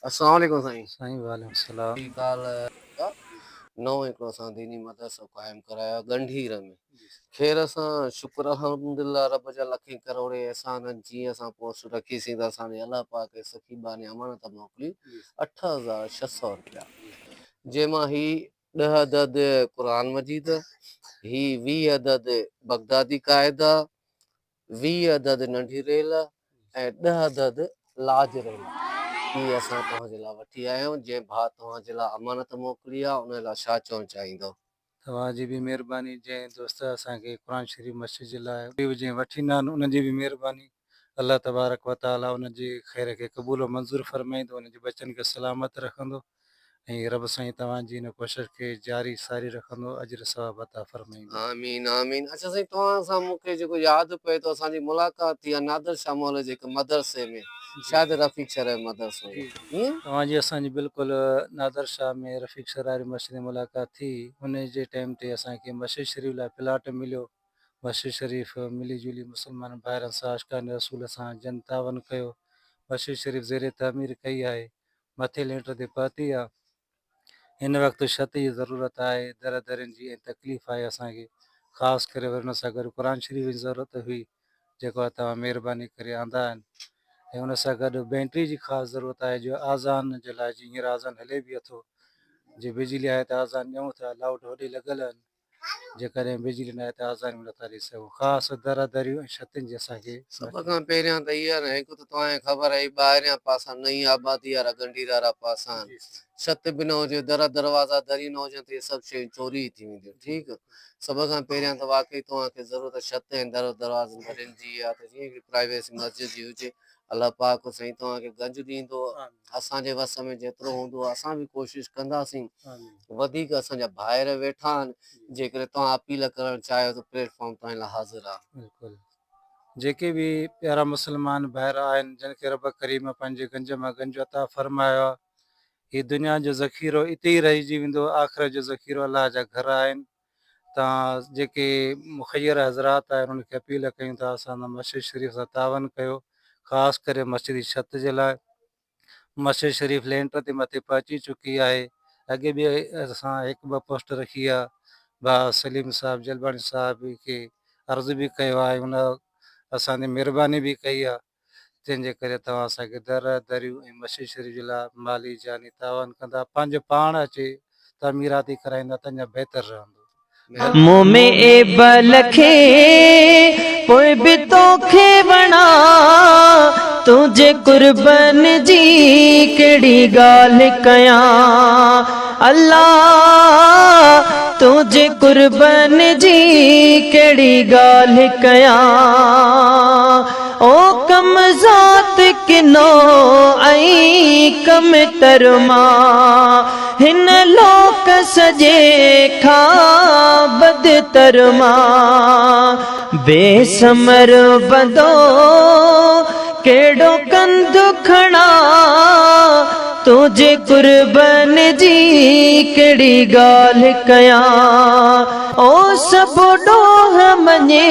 السلام عليڪم سائين. سائين وعليڪم السلام. هي ڪالهه نئون هڪڙو اسان ديني مدرسو قائم ڪرايو آهي ڳنڍير ۾ خير سان شڪر الحمدلله رب جا لکين ڪروڙين احسان آهن جيئن اسان پوسٽ رکي سين ته اسان ڏي الله پاڪ جي سخي ٻانهي امانت موڪلي 8600 رپيا جنهن مان هي ڏهه عدد قرآن مجيد هي 20 عدد بغدادي قاعده 20 عدد ننڍي ريل ۽ 10 عدد لاج ريل اهي اسان توهان جي لاء وٺي آيا آهيون جنهن ڀاء توهان جي لاء امانت موڪلي آهي ان لاء ڇا چوڻ چاهيندؤ؟ توهان جي به مهرباني جنهن دوست اسان کي قرآن شريف مسجد جي لاء به جنهن وٺي ڏنا آهن انهن جي به مهرباني الله تبارڪ وتعالي انهن جي خير کي قبول و منظور فرمائيندو انهن جي ٻچن کي سلامت رکندو ۽ رب سائين توهان جي ان ڪوشش کي جاري ساري رکندو اجر ثواب عطا فرمائيندو. آمين آمين اڇا سائين توهان سان مون کي جيڪو ياد پئي ٿو اسان جي ملاقات ٿي آ نادر شاهه محلي جي هڪ مدرسي ۾ شايد رفيق شرع مدرسو هو ائين؟ توهان جي اسان جي بلڪل نادر شاهه ۾ رفيق شرع واري مسجد ۾ ملاقات ٿي ان جي ٽائيم تي اسان کي مسجد شريف لاء پلاٽ مليو مسجد شريف ملي جلي مسلمانن ڀائرن سان عاشقان رسول سان جن تعاون ڪيو مسجد شريف زير تعمير ڪئي آهي مٿي لينٽر تي پهتي آ. هن وقت ڇت جي ضرورت آهي، در درين جي ۽ تڪليف آهي اسان کي خاص ڪري وري ان سان گڏ قرآن شريف جي ضرورت هئي جيڪو آ توهان مهرباني ڪري آندا آهن ۽ ان سان گڏ بينٽري جي خاص ضرورت آهي جو آذان جي لاء جي هينئر آذان هلي به اٿو جي بجلي آهي ته آذان ڏيون ٿا لائوڊ هوڏي لڳل آهن. جيڪڏهن بجلي ناهي ته آذان به نٿا ڏئي سگهون خاص در دريون ۽ ڇتين جي اسان کي. سڀ کان پهريان ته اها نه هڪ ته توهان کي خبر آهي ٻاهريان پاسا نئين آبادي وارا ڳنڍير وارا پاسا آهن ڇت به نه هجي در دروازا دريون نه هجن ته اهي سڀ شيون چوري ئي ٿي وينديون ٺيڪ سڀ کان پهريان ته واقعي توهان کي ضرورت ڇت ۽ در دروازن درين جي آهي ته جيئن هڪڙي پرائيويسي مسجد جي هجي الله پاڪ سائين توهان کي گنج ڏيندو اسان جي وس ۾ جيترو هوندو اسان به ڪوشش ڪنداسين وڌيڪ اسان جا ڀائر ويٺا آهن جيڪڏهن توهان اپيل ڪرڻ چاهيو ته پليٽ فارم توهان لاء حاضر آهي. بلڪل جيڪي به پيارا مسلمان ڀائر آهن جن کي رب ڪريم پنهنجي گنج مان گنج عطا فرمايو آهي هي دنيا جو ذخيرو اتي ئي رهجي ويندو آخرت جو ذخيرو الله جا گهر آهن تان جيڪي مخير حضرات آهن انهن کي اپيل ڪيون ٿا اسان سان مسجد شريف سان تعاون ڪيو خاص ڪري مسجد جي ڇت جي لاء مسجد شريف لينٽر تي مٿي پهچي چڪي آهي اڳي به اسان هڪ ٻه پوسٽ رکي آ ڀاء سليم صاحب جلباڻي صاحب کي عرض به ڪيو آهي ان اسان تي مهرباني به ڪئي آ تنهن جي ڪري توهان اسان کي در، دريون ۽ مسجد شريف جي لاء مالي جاني تعاون ڪندا، پنهنجو پاڻ اچي تعميراتي ڪرائيندا ته اڃا بهتر رهندو. مون ۾ عيب لکين پوء به توکي وڻان، تنهنجي قربن جي ڪهڙي ڳالهه ڪيان الله تنهنجي قربن جي ڪهڙي ڳالهه ڪيان. او ڪم ذات ڪنو ۽ ڪم تر مان هن لوڪ سڄي کان بدتر مان بي ثمر بندو ڪهڙو ڪنڌ کڻان تنهنجي قربن جي ڪهڙي ڳالهه ڪيان او سڀ ڏوهه مڃي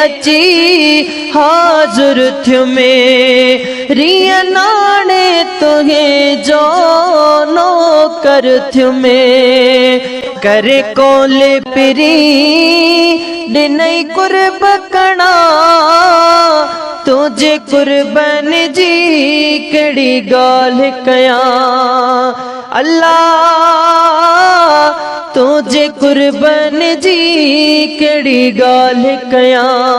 اچي حاضر ٿيم ريء ناڻي تنهنجو نوڪر ٿيم ڪري قول پرين ڏنئي قرب ڪڻا تنهنجي قربن جي ڪهڙي ڳالهه ڪيان الله تنهنجي قربن جي ڪهڙي ڳالهه ڪيان.